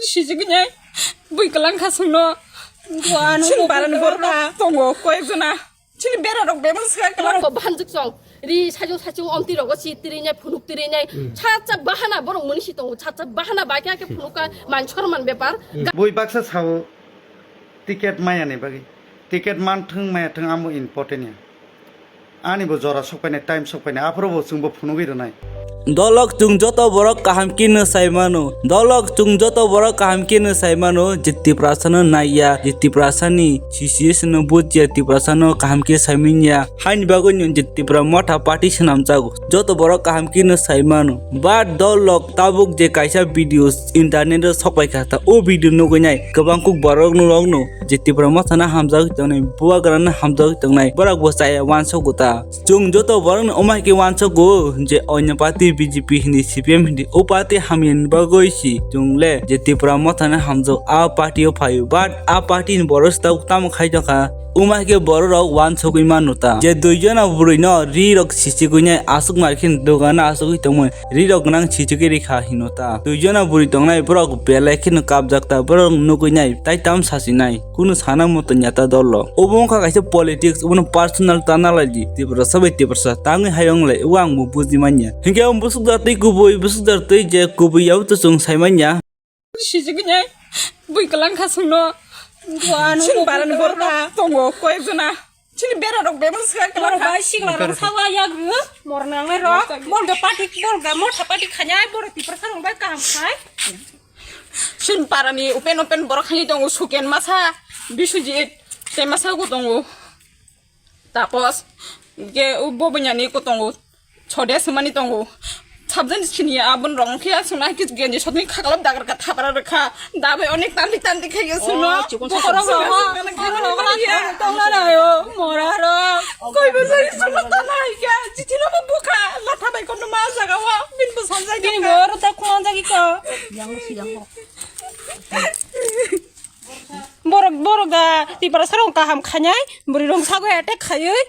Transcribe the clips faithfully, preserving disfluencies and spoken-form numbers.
Sijigini bui kwlang kha songno. Sini barani borok tongo koyek jona. Sini bera rok bebak swkang kwlang. Borok banjik song. Ri sajung sajung omti rogo si tiri nai phunuk tiri nai. Chacha bahana borok muni si tongo. Chacha bahana bai khe phunuk ka man chor man bepar. Bui baksa sao ticket maya ni bagwi. Ticket man thung maya thung amo important ya. Ani bo jora sok painai, time sok painai, aphuru bo chwng bo phunugwi rwnai. Dolok chwng joto borok kaham khe no sai mano. Dolok chwng joto borok kaham khe no sai mano, je Tiprasa no naiya, je Tiprasa ni situation no bujya, Tiprasa no kaham khe sai manya. Haini bagwi no je Tipra Motha party swnamjago. Joto borok kaham khe no sai mano. But dolok tabuk je kaisa video internet o sok pai kha ta, o video nugwi nai kwbang kuk borok no rok no je Tipra Motha no hamjagwi tongnai, bubagra no hamjagwi tongnai, borok bo chaya uansugo ta. Chwng joto borok no omo hai khe uansugo je onyo party B J P hindi, C P M hindi, o party hamya ni bagwi si chwng le je Tipra Motha no hamjak a party o phaio, but a party ni borok se tabuk tamo khai tongkha, omo hai khe borok rok uansugwi mano ta. Je dui jona bwrwi no ri rok sichigwi nai aswk mar khe dogan o asugwi tongmani. Ri rok gwnang sichigwi rikha hino ta. Dui jona bwrwi tongnai borok belai kheno kapjak ta, borok nugwi nai tai tam sasinai. Kunu sana moto nyata dolo. Obo wngkha kaisa politics, obono personal ta nalai di. Tiprasa bai Tiprasa tangwi hai wng lai, o ang bo buji manya. Hinkhe ang bwswk da twi kubui, bwswk da twi je kubui yabo to chwng sai manya. Sijigini bui kwlang kha songno. Sini barani borok tongo koyek jona. Chini bera rok bebak swkang kwlang kha. Bai sikla rok sawa yagru. Mor nangnai rok. Mor ga party, mor ga Motha party khanya, boro Tiprasa rok bai kaham khai. Chini parani open open borok khani tongo, Suken masa, Biswajit, tei masa go tongo. Tapos, ge u bobo nyani ko tongo. Chode sumani tongo. Sabjani sini abon rong khe aswk na kis genji sotni khaklap dagar ka thapra rwkha. Dabai onek tandi tandi khe aswk no. Oh, chikon sa. Bokorok rok, bokorok rok tongna nayo, mora rok. Koi bo sari sumna tana hai kha. Chichino bo bukha, latha bai kono ma jaga o. Bin bo sanjai. Bini bo rota kuman jagi ko. Borok, borok ga Tiprasa rok kaham khanyai, bwrwi rok sago attack khayui.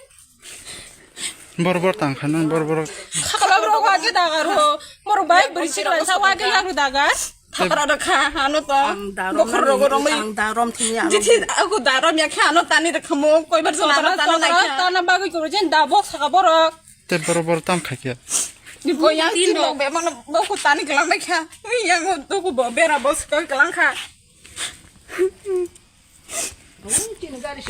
Bor bor tang kha nang bor bor. Khaklap rok wage dagar ho. Mor bai bwrwi sikla sa wage yagru dagar. Thapra rok kha ano to. Ang darom bokhor rok romwi. Ang darom thini ano. Jiti aku darom ya kha ano tani rok khamo koi bar jona tana tana nai kha. Tana bagwi kuru jen da bok saka borok. Te bor bor tam kha kya. Ko yang tin rok be mano boku tani kelang bai kha. Yang doku bo bera bos ko kelang kha.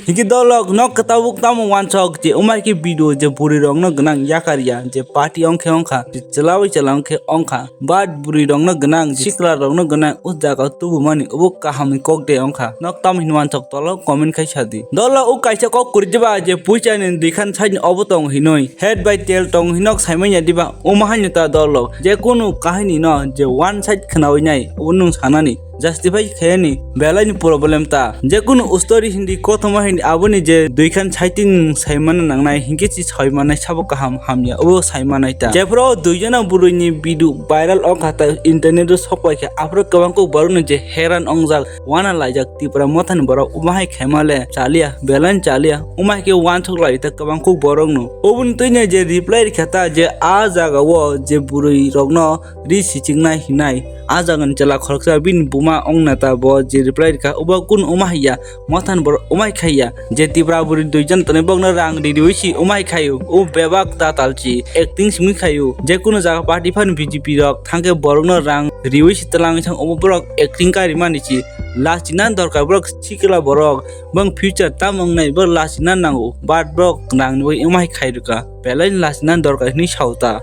Hiki dolok nok tabuk tamo wansok je umai ke video je buri rok no gwnang yakar ya je party ong khe ong kha je chwla bai chwla ong khe ong kha but buri rok no gwnang sikla rok no gwnang o jaga o tubu mani obo kaham ni kok de ong kha nok tamo hin wansok tolo comment khai sa di dolok o kaisa kok kwrwi diba je puisa ni dui khan side ni obo tong hinoi head by tail tong hinok sai manya diba omo haino ta dolok je kunu kahini no je one side khwnawi nai obo nwng sanani. Justify khaiyani belai ni problem ta. Je kunu story hindi kothoma hindi aboni je dui khan saitin saimana nangnai hinkhe si saimannai sabo kaham hamya obo saimanai ta. Jephuru dui jona bwrwi ni video viral ongkha ta internet o sokpai kha aphuru kwbang kok borok ni je heran ongjak wana laijak Tipra Motha ni borok omo hai khaima le chaliya belai ni chaliya omo hai khe wansuk lai ta kwbang kok borok no. Oboni twi no je reply rikha ta je a jaga o je bwrwi rok no ri sichiknai hinai. A jagani chwla khoroksa bini buma ong neta bo je reply rikha, obo kun wngma haiya, mothan borok wngmai khaiya. Je Tipra bwrwi duijon tonwi bokno rang riwi si wngmai khaio, o bebak tatal si acting simi khaio. Je kunu jaga party phano B J P rok thangkhe borokno rang riwi si twlangwi thang obo borok acting karimani si. Lachina dorkar borok sikla borok, bong future tam wngnai borok lachina nango, but borok rangni bagwi wngmai khai rwkha. Belai lachina dorkar hinwi sao ta.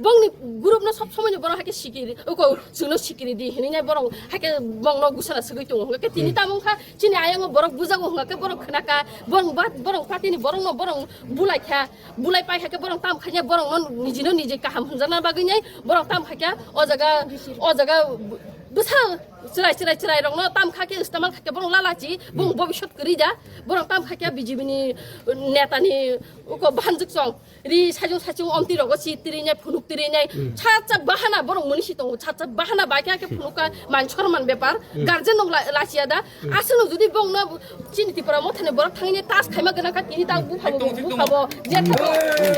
Bongni group no sob somoi ni borok haikhe sikiri, uko chwngno sikiri di hinwi nai borok haikhe bongno gusala swgwi tongo. Hwnkhe tini tamo wngkha chini ayang o borok bujago hwnkhe borok khwnaka, borok ba, borok party ni borok no borok bulai kha, bulai pai haikhe borok tam khaikhe borok no niji no niji kaham hwnjakna bagwi nai borok tam khaikhe o jaga, o jaga bwsa chwrai chwrai chwrai rok no tam khaikhe istemal khaikhe borok lalachi, bong bobisot kwrwi da, borok tam khaikhe B J P ni neta ni uko banjwk chong. Ri sajung sajung omti rogo si tiri nai phunuk tiri nai cha cha bahana borok muni si tongo cha cha bahana bai khe phunuk ka man chor man bepar guardian nok la chia da aswk no jodi bong no chini Tipra Motha ni borok thangni tas khaima gana kha tini ta bupha bo bupha bo je thabo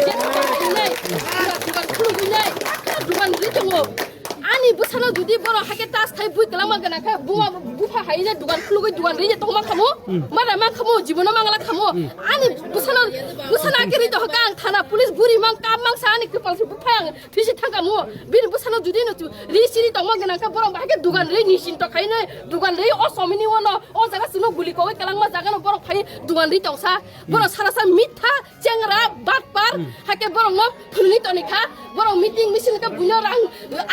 je thabo nai dugan phunuk nai dugan ri tongo. Ani bwsano jodi borok haikhe tas thai bui kwlangma gwnang khe buma bupha hai je dugan khulugwi dugan rwi je tongma khamu, mara ma khamu, jibono mangla khamu. Ani bwsano, bwsano akhe rwi tongkha ang thana police buri mang kap mang sa ani kwpal se bupha ang thisi thangkamu. Bini bwsano jodi no chu ri siri tongma gwnang khe borok haikhe dugan rwi nisin to khainai dugan rwi o somini ono o jaga chwngno guli kogwi kwlangma jaga no borok phai dugan rwi tongsa. Borok sara sa mitha chengra batpar, haikhe borok no phunui toni kha, borok meeting misil khe buino rang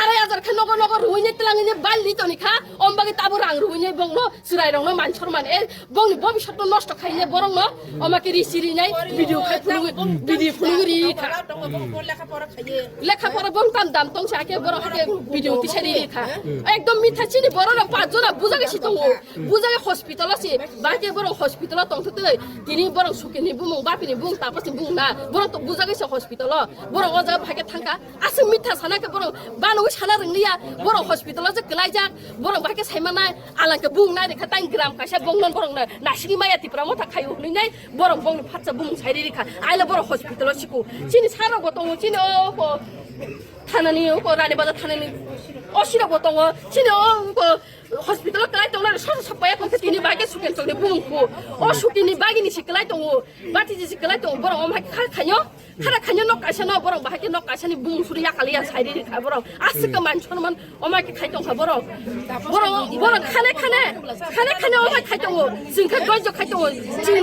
arai hajar khe nogo nogo ruinai twlangwi bal li toni kha, om bagwi tabo rang ruinai bongno chwrai rokno man sorman e bongni bobisotno nosto khainai borokno oma khe risi rinai video khai phunugwi video phunugwi ri kha. Lekha pora bong tam dam tong sa khe borok khe video tisari ri kha. Ekdom mitha chini borok no pach jona bujagwi si tongo. Bujagwi hospital o si ba khe borok hospital o tong thok tei tini borok sukini bumung bapini bumung tapos ni bumung na borok to bujagwi se hospital o borok o jaga phai khe thangkha. Aswk mitha sana khe borok banogwi sana rwngya borok hospital o je kwlaijak borok ba khe sai manai alang khe bumung nai rikha tang gram kaisa bongnon borok na nasigi maya Tipra motha khaio hwnwi nai borok bongni phatsa bumung sai ri rikha aile borok hospital o siko chini sarok bo tongo chini o ko thanani o ko rani bazar thanani o sirok bo tongo chini o ko hospital o kwlai tongnai sosa sokpaiya kok tini bai khe suken chokni bumung kho o sukini bagini si kwlai tongo bati si kwlai tongo borok om hai kha khayo khara khayo nok kaisa no borok bahai khe nok kaisa ni bumung suri yakali ya sai ri kha borok aswk khe man sono man oma khe khai tong kha borok borok borok khane khane khane khane oma khai tongo chwng khe doijo khai tongo chwng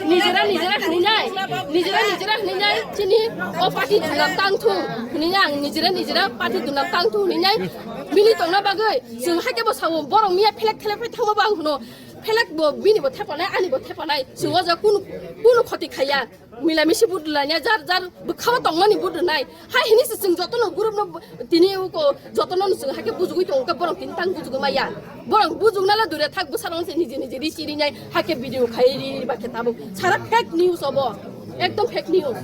nijera nijera hwnwi nai nijera nijera hwnwi nai chini o party dunam tang thung hwnwi ang nijera nijera party dunam tang thung hwnwi nai mili tongna bagwi chwng hai khe bo sao borok miya phelek phelek phai thangma bang hwno phelek bo bini bo thepanai ani bo thepanai chwng o jaga kunu kunu khoti khaiya mila misi budulanya jar jar bwkhao tongmani budunai hai hini se chwng jotono group no tini uko jotono chwng hai khe bujugwi tongo borok tini tang bujugwi maya borok bujukna la dure thak bwsarok se niji niji ri chiri nai hai khe video khai ri ba khe tabuk sara fake news obo ekdom fake news.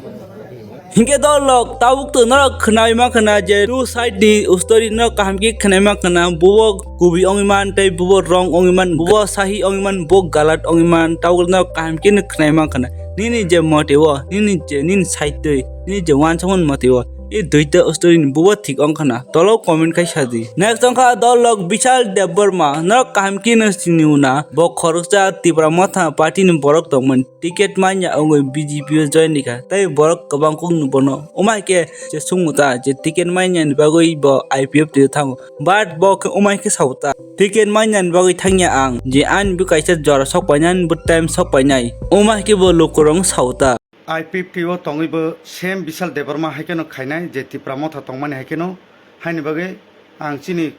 Hinkhe dol rok tabuk to norok khwnai ma khwna je two side ni story norok kaham khe khwnai ma khwna bubo kubi ongwi man tei bubo rong ongwi man bubo sahi ongwi man bo galat ongwi man tabuk norok kaham khe no khwnai ma khwna nini je mote o nini je nini side twi nini je wansukmani mote o e duita story ni bubo thik ong khwna tolo comment khai sadi next ong kha dol rok Bishal Debbarma norok kaham khe no sini una bo khoroksa Tipra Motha party ni borok tongmani. Ticket manya wngwi B J P o join rikha, tei borok kwbang kuk bono wngma hai khe se swngmwta je ticket manya ni bagwi bo I P F T o thango, but bo khe wngma hai khe sao ta, ticket manya ni bagwi thangya ang, je ani bo kaisa jora sok painai, ani bo time sok painai, wngma hai khe bo lukurok sao ta. I P F T o tongwi bo same Bishal Debbarma hai kheno khainai, je Tipra Motha tongmani hai kheno, haini bagwi ang chini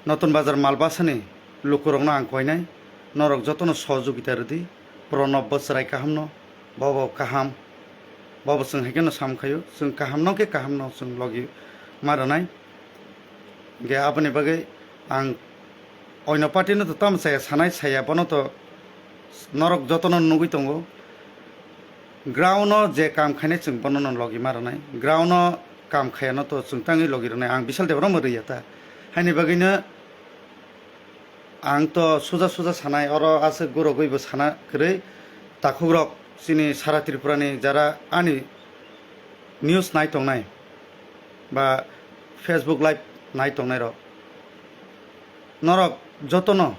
Notun Bazar Malbasani lukurokno ang koinai, norok jotono sohojogita rwdi, Pranab bo chwrai kahamno, bobo kaham, bobo chwng hai kheno sam khaio, chwng kahamno khe kahamno chwng logi ma rwnai. Hingkhe aboni bagwi ang oino party no to tamo chaya sanai saya, bono to norok jotono nugwi tongo. Ground o je kam khainai chwng bono no logi ma rwnai, ground o kam khayano to chwng tangwi logi rwnai, ang Bishal Debbarma rwya ta. Haini bagwino ang to suja suja sanai, oro aswk gurogwi bo sana kwrwi. Takhukrok chini sara Tripura ni jara ani news nai tongnai ba Facebook live nai tongnai rok, norok jotono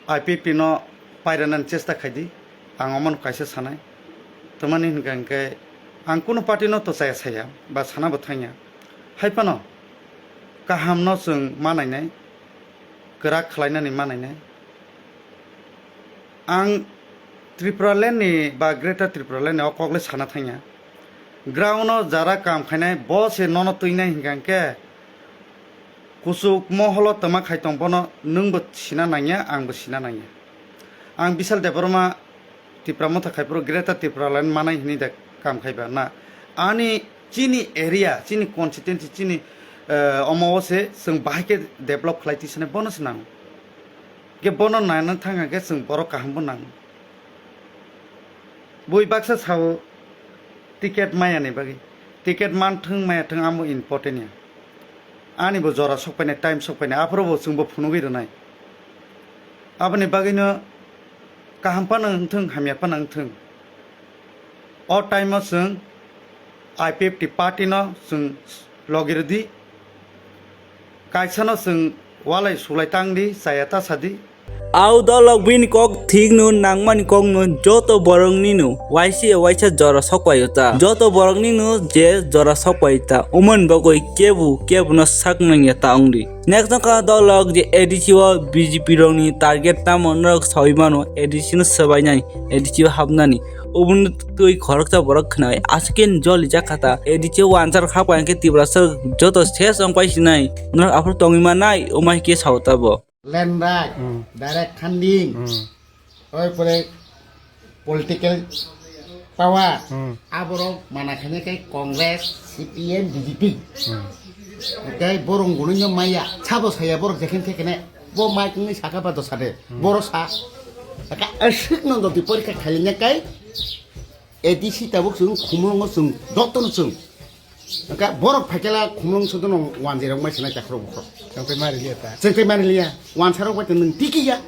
I P F T no pairanani chesta khaidi, ang omono kaisa sanai. Tamani hinkha hinkhe ang kunu party no to chaya saya ba sana bo thangya. Hai phano kaham no chwng ma nainai, kwrak khlainani ma nainai. Ang Tripura land ni ba Greater Tripura land ni o kok le sana thangya. Ground o jara kam khainai bo se nono twinai hinkha hinkhe kuchuk moholo twma khai tong bono nwng bo sina nangya, ang bo sina nangya. Ang Bishal Debbarma Tipra Motha khai phuru Greater Tripura land manai hinui da kam khai ba na. Ani chini area, chini constituency, chini, eh, omo o se chwng bahai khe develop khlai twi sene bono se nango. Khe bono naina thang khe chwng borok kaham bo nango. Bui baksa sao ticket maya ni bagwi. Ticket man thung maya thung amo important ya. Ani bo jora sok painai, time sok painai, aphuru bo chwng bo phunugwi rwnai. Aboni bagwino kaham phano wngthung, hamya phano wngthung. O time o chwng I P F T party no chwng logi rwdi. Kaisano chwng walai sulai tang di, chaya ta sa di. Au dolok bini kok thik no nangmani kok no joto borok ni no waisa waisa jora sok pai ta. Joto borok ni no je jora sok pai ta. Umon bagwi kebu kebu no sak nang ya ta ong di. Next jongkha dolok je A D C o B J P rok ni target tamo norok saui mano A D C no swbai nai A D C o hapnani. Ubun twi khoroksa borok khwnai aswk khe joli jak kha ta. A D C o wansar kha pa hwnkhe Tiprasa joto ses wng pai sinai. Norok aphuru tongwi manai, omo hai khe sao ta bo. Land right, Hmm. direct funding, Hmm. oi pore political power, Hmm. aborok mana khaina khe Congress, C P M, B J P. Hmm. Tei borok gwnwi no maya, sabo saya borok jekhen khe kene, bo mai kwnwi saka ba dosa de, Hmm. borok sa, aka aswk no doti porikha khailina kai, A D C tabuk chwng khumulwngo chwng, jotono chwng. Hwnkhe borok phaikhe la khumulwng sodono wanjwi rok mai sinai takhurok bukhurok. Chwng tei mari liya ta. Chwng tei mari liya. Wansarok bai tong nwng tiki ya.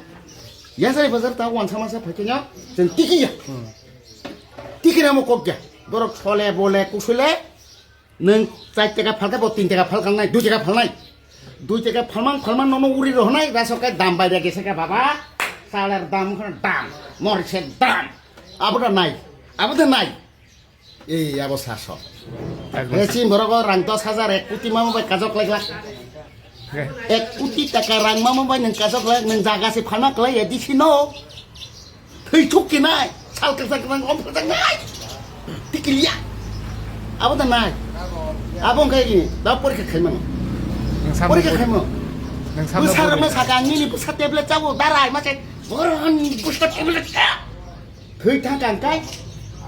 Yasari bazar ta wansa masa phaikhe no chwng tiki ya. Hmm. Tiki ramo kok ya. Borok sole bole kusule nwng char taka phalkhe bo tin taka phalkang nai, dui taka phalnai. Dui taka phalmang phalmang nono uri rohnai, rasok kai dam bai rege seka baba. Saler dam khon dam, morise dam. Abo da nai. Abo da nai. Ei, abo saso. Ekdom. He chini borok o rang dos hajar ek koti mamo bai kajok lai glak. He. Ek koti taka rang mamo bai nwng kajok lai, nwng jaga se phalma klai ya, D C no. Thwi thuk kinai, sal kwchak kwchak om kwchak nai. Tikiliya. Abo da nai. Abo wngkha ki, da porikha khaimano. Nwng samung Porikha pori-, khaimano. Nwng samung Bwsa rokno pori. Saka ang nini bwsa tablet chabo, darai ma se. Boron bwsa tablet cha. Thwi thang kang kai.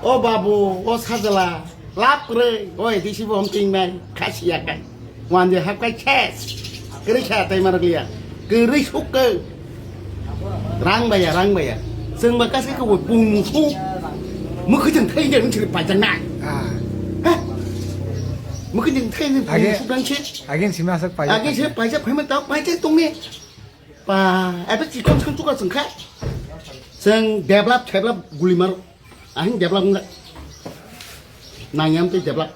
O babu, o sajla, lap kwrwi, o A D C bo hom ting nai, khasi ya kai. Wan je hap kai ses. Kwrwi kha tai marok liya. Kwrwi suk kai. Rang baya, rang baya. Chwng ba kasi ko bung su. Mukhi jeng thai jeng chiri pa jang nai. Ah. Ha? Mukhi jeng thai jeng Age, bung su dang se. Age sima sak pa. Age se pa jang phai ma tau pa jang tong ne. Pa, ebe chikon chikon chuka chwng kha. Chwng develop, develop guli maro. Ahing develop wngkha. Nangyam tei develop.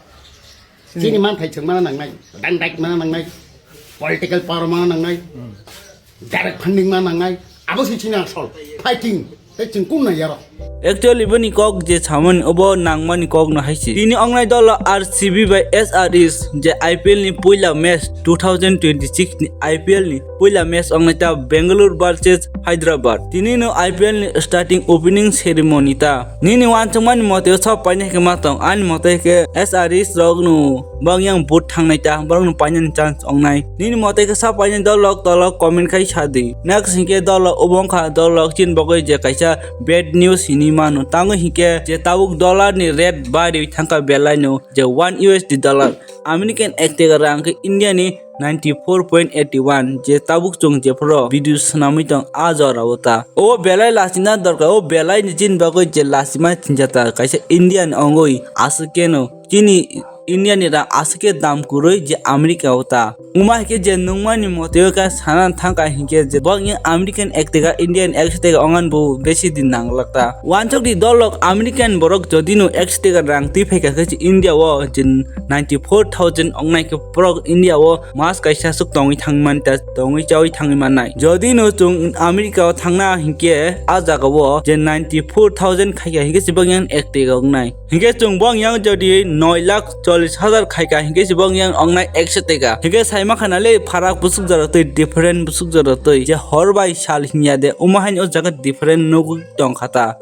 Chini. Chini manthai chwng mana nangnai. Dang dai mana nangnai. Political power mana nangnai. Hmm. Direct funding mana nangnai. Abo se chini asol. Fighting. Tei chwng kung na yaro. Actually, boni kok je samani obo nangmani kok no hai se. Tini ongnai dolo R C B bai S R H je I P L ni puila match two thousand twenty-six ni I P L ni puila match ongnai ta Bangalore versus Hyderabad. Tini no I P L ni starting opening ceremony ta. Nini wansukmani mote o sab painai khe ma tong, ani mote khe S R H rok no bang yang vote thangnai ta, borok no painani chance ongnai. Nini mote khe sab painai dolo tolo comment khai sa di. Next hinkhe dolo obo wngkha dolo chini bagwi je kaisa bad news hinwi mano. Tamo hinkhe je tabuk dollar ni rate bariwi thangkha belai no je one U S D dollar. American ek taka rang khe India ni ninety four point eighty one je tabuk chwng jephuru video swnamwi tong a jora o ta. O belai lachina dorkar, o belai ni chini bagwi je lachima chinjata kaisa India ni ongwi aswk keno chini India ni rang aswk khe dam kwrwi je America o ta. Wngma hai khe je nungmani mote o khe sana thangkha hinkhe je bo wngya American ek taka, Indian ek taka ongani bo besi din nanglak ta. Wansuk di dolok American borok jodi no ek taka rang twi phaikha khe India o je ninety four thousand ongnai khe borok India o mas kaisa swk tongwi thangwi man ta, tongwi chawi thangwi mannai. Jodi no chwng America o thangna hinkhe a jaga o je ninety four thousand khaikha hinkhe se bo wngya ek taka ongnai. Hinkhe chwng bo wngya jodi noi lakh chollish hajar khaikha hinkhe se bo wngya ongnai ekso taka. Hinkhe sai mankha nale pharak bwswk jora twi different bwswk jora twi je hor bai sal hinya de omo haino o jaga different nugwi tongkha ta.